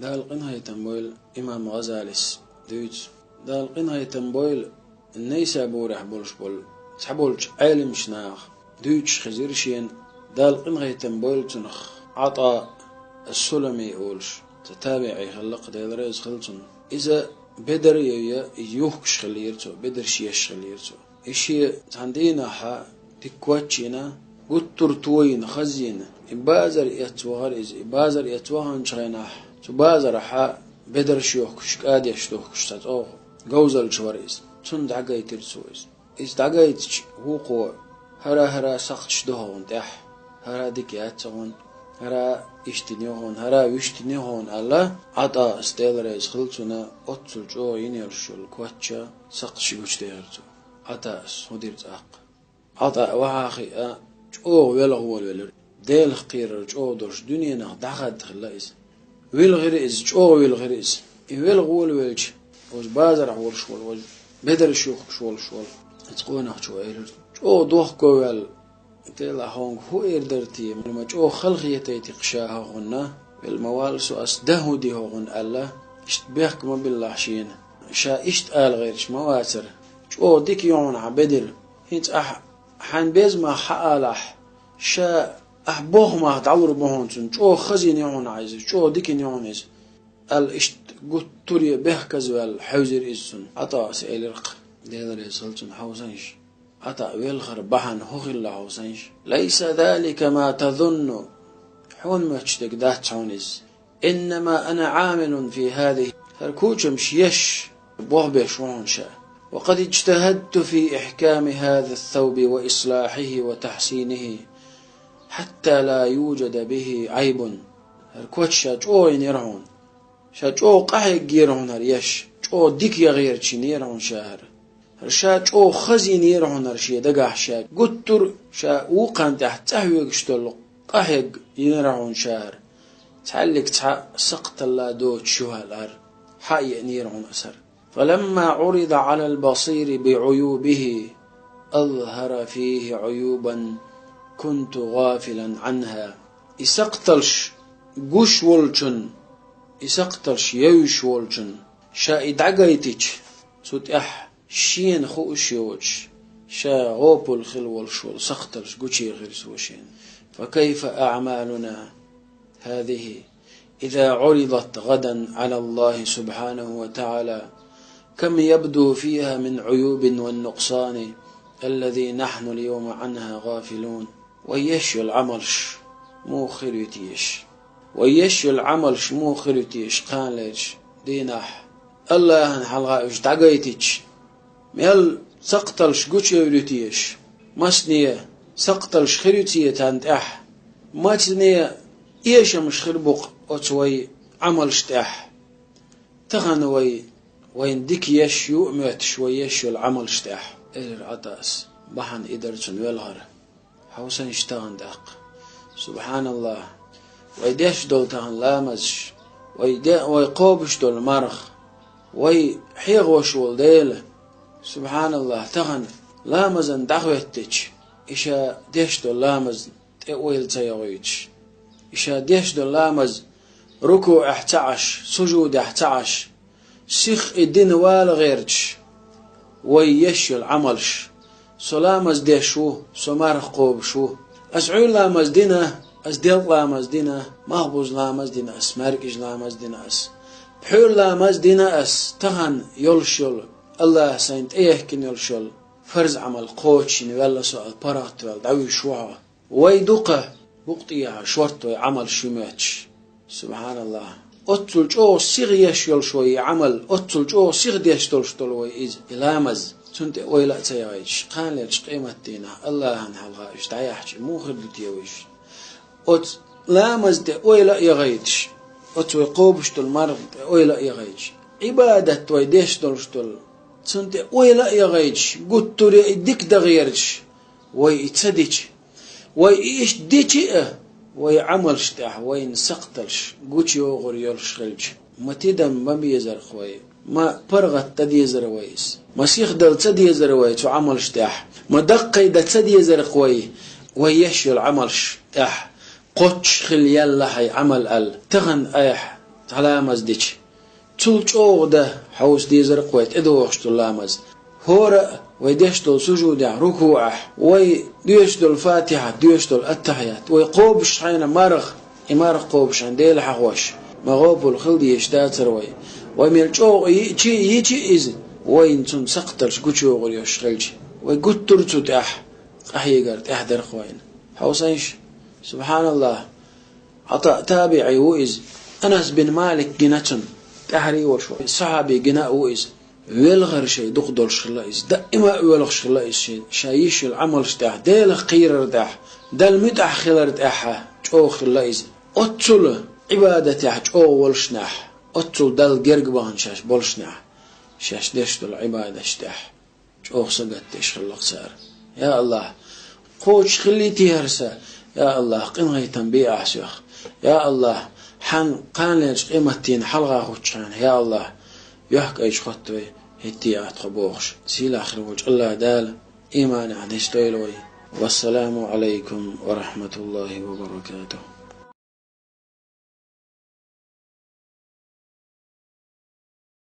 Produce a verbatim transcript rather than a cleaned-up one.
Дала къинхетам бойла имам ГӀазалис дуьйцу. Дала къинхетам бойла Найсабурехь болуш болу цхьаболчу Ӏеламчу наха дуьйцуш хезира шена, Дала къинхетам бойла цунах, Ӏата ас-Сулами олуш, цхьа табиӀий хилла-кх, Дела реза хила цунна. Иза бедар а йой, иза юхкуш хиллера цо, бедарш еш хиллера цо. И шен цхьана дийнахь дика кочйина, гуттар а тойина, хазйина, и базар эцна вахара иза, и базар эцна ваханчу хенахь, цу базарахь бедарш йохкуш, кӀадеш дохкуш цхьа чӀогӀа говзалча вара иза. Цунна дӀагайтира цо иза. Иза дӀагайтича, вукхо: «ХӀара-хӀара сакхташ ду хьуна тӀехь, хӀара дика яц хьуна, хӀара иштта йина ю хьуна, хӀара вуьшта йина ю хьуна», — аьлла, Ӏатас, Дела реза хила цунна, оццул чӀогӀа йина йолуш йолу коч а, сакхташ гучудехира цо. Ӏатас хӀун дира цӀаккха? Ӏата вахьа а хиъна, чӀогӀа велха волавелира. Делах кхерар чӀогӀа долуш, дуьненах дӀахадда хилла иза. Вилхира иза, чӀогӀа вилхира иза. И велха волавелча, оцу базарахь волуш волу, оцу бедарш юхкуш волуш волу оцу къонахчо элира: «ЧӀогӀа дохко ваьлла, делахь хьуна хӀун эр дара те, ма чӀогӀа халахетийтира ша хьо хьуна, велла ма валла со, ас дан хӀун ди хьо хьуна», — аьлла, иштта бехк ма биллахь шена. Ша иштта ала гӀерташ ма вацара. ЧӀогӀа дика ю хьуна хьан бедар. ХӀинца ахь хьайн безамах хьаалахь, ша ахь бохамах дӀалур бу хьуна цунна, чӀогӀа хазйина ю хьуна иза, чӀогӀа дика йина ю хьуна иза, аьлла, иштта гуттаре бехказаваьлла хьевзира иза цунна. Ӏатас элира-кх, Дела реза хила цунна: «Хьовсийша, Ӏата велхар бахьана хӀун хилла хьовсийша? Лайса залика ма тазунну, хьуна моьттуш дерг дац хьуна иза. Иннама ана Ӏамилун фи хазихи, хӀара кучамаш еш, болх беш ву хьуна ша. Ва къад иджтахадту фи ихками хаза ас-савби ва ислахьихи ва тахьсинихи, хьатта ла юджада бихи Ӏайбун». ХӀара коч ша чӀогӀа йинера хьуна. Ша чӀогӀа къахьеггера хьуна хӀара еш, чӀогӀа дика ян гӀерташ йинера хьуна ша хӀара. ХӀара ша чӀогӀа хазйинера хьуна хӀара шен дагахь ша. Гуттар а ша вукханна тӀехь цӀа хьоьгуш долу къахьегг йинера хьуна ша хӀара. Цхьаьллиг цхьа сакхталла доцуш ю хьала хӀара. Хьаеанера хьуна аса хӀара. Фаламма Ӏурида Ӏалал басири би Ӏуюбихи, азхара фихи Ӏуюбан кунту гӀафилан Ӏанха. И сакхталш гуш волчун, и сакхталш евзаш волчун, ша и дӀагайтича, цу тӀехь шена хууш йоцуш, ша гӀопал хила волуш волу сакхталш гучуехира цо шена. Фа кайфа аъмалуна хазихи, иза Ӏуридат гӀадан Ӏала Аллахи субхьанаху ва тагӀала, кам ябду фиха мин Ӏуюбин ва нукъсани, аллази нахьну ал-йовма Ӏанха гӀафилун. Вай еш йолу Ӏамалш муха хир ю теша? Вай еш йолу Ӏамалш муха хир ю теша кханалерчу дийнахь? Аллахьан хьалха уьш дӀагайтича, мел сакхталш гучуевр ю теша? Масане сакхталш хир ю те царна тӀехь? Масане эшамаш хир бу-кх оцу вай Ӏамалш тӀехь? Тахана вай, вайн дика еш ю а моьттуш, вай еш йолу Ӏамалш тӀехь, элира Ӏатас. Бахьана и дара цуьнан велхар. Хьовсийша тахана тӀаккха. Субхьаналлахь. Вай деш долу тахана ламазаш, вай де-, вай кхобуш долу марха, вай хьехош волу Дела. Субхьаналлахь, тахана ламазан дӀахӀоьттича, и ша деш долу ламаз тӀе ойла ца йогӀуьйтуш, и ша деш долу ламаз рукуӀехь ца Ӏаш, сужудехь ца Ӏаш, сиха и дина вала гӀерташ, вай еш йолу Ӏамалш: со ламаз деш ву, со марха кхобуш ву, ас Ӏуьйра ламаз дина, ас делкъа ламаз дина, малхбуза ламаз дина ас, маьркӀажа ламаз дина ас, пхьуьйра ламаз дина ас, тахана йолуш йолу, Аллахьа сайна тӀеяхкина йолуш йолу фарз Ӏамал кхочушйина ваьлла со аьлла, паргӀатваьлла дӀавуьйш ву хьо. Вай дукха букъа тӀехьа шортта вай Ӏамалш ю моьттуш. Субхьаналлахь. Оццул чӀогӀа сиха еш йолуш вай и Ӏамал, оццул чӀогӀа сиха деш долуш долу вай иза, и ламаз. Цунна тӀе ойла а ца яхийтуш, кханалерчу къематдийнахь Аллахьан хьалха уьш дӀаяхьча, муха хир ду те вайша? Оцу ламаз тӀе ойла а яхийтуш, оцу вай кхобуш долу марха тӀе ойла а яхийтуш, Ӏибадат вай деш долуш долу, цунна тӀе ойла а яхийтуш, гуттаре и дика дан гӀерташ, вай и ца дича, вай и иштта дичи а, вай Ӏамалш тӀехь вайна сакхталш гучуйогӀур йолуш хилча, ма тидам ма безар-кх вай, ма паргӀат дан дезар вай иза, ма сихдала ца дезар вай цу Ӏамалш тӀехь, ма даккхий дан ца дезар-кх вай, вай еш йолу Ӏамалш тӀехь. Кхоччуш хила яьлла хьайн Ӏамал аьлла, тахана айхьа цхьа ламаз дича. Цул чӀогӀа дан хьовса дезар-кх вай тӀедогӀуш долу ламаз. ХӀора а вай деш долу сужудехь, рукуӀехь, вай доьшуш долу Фатихьат, доьшуш долу Аттахьят, вай кхобуш хьайна марха, и марха кхобуш хьайна Дела хьахош, ма гӀопал хила дезаш дацара вай. Вай мел чӀогӀа йиъча а, йича а иза, вайна цунна сакхталш гучуйогӀур йолуш хилча, вай гуттар а цу тӀехь къахьегар тӀехь дара-кх вайна. Хьовсийша, субхьаналлахӀ! ӀатаӀ табиӀи ву иза, Анас бин Малик гина цунна, тӀаьхьарий волуш ву, сахьаби гина а ву иза. Велхар шайн дукха долуш хилла иза, даима а воьлхуш хилла иза шен, ша йиш йолу Ӏамалш тӀехь, Делах кхерар тӀехь, Далла муьтӀахь хилар тӀехь чӀогӀа хилла иза. Оццул Ӏибадатехь чӀогӀа волушнехь, оццул Далла герга бахана шаьш болушнехь, шаьш деш долу Ӏибадаташ тӀехь чӀогӀа сагатдеш хилла-кх цара. Я АллахӀ, кхочуш хиллий те хӀара са? Я АллахӀ, къинхетам бе Ахь соьх. Я АллахӀ, Хьан кханалерчу къематдийнан хьалха хӀуттучу хенахь, я АллахӀ, йохкайчу хоттаве хӀетте а тхо бохуш. Сийлахь хир волчу АллахӀ Дала иманехь нисдойла вай. Вассаламу Ӏалайкум ва рахьматуллахӀи ва баракатухӀ.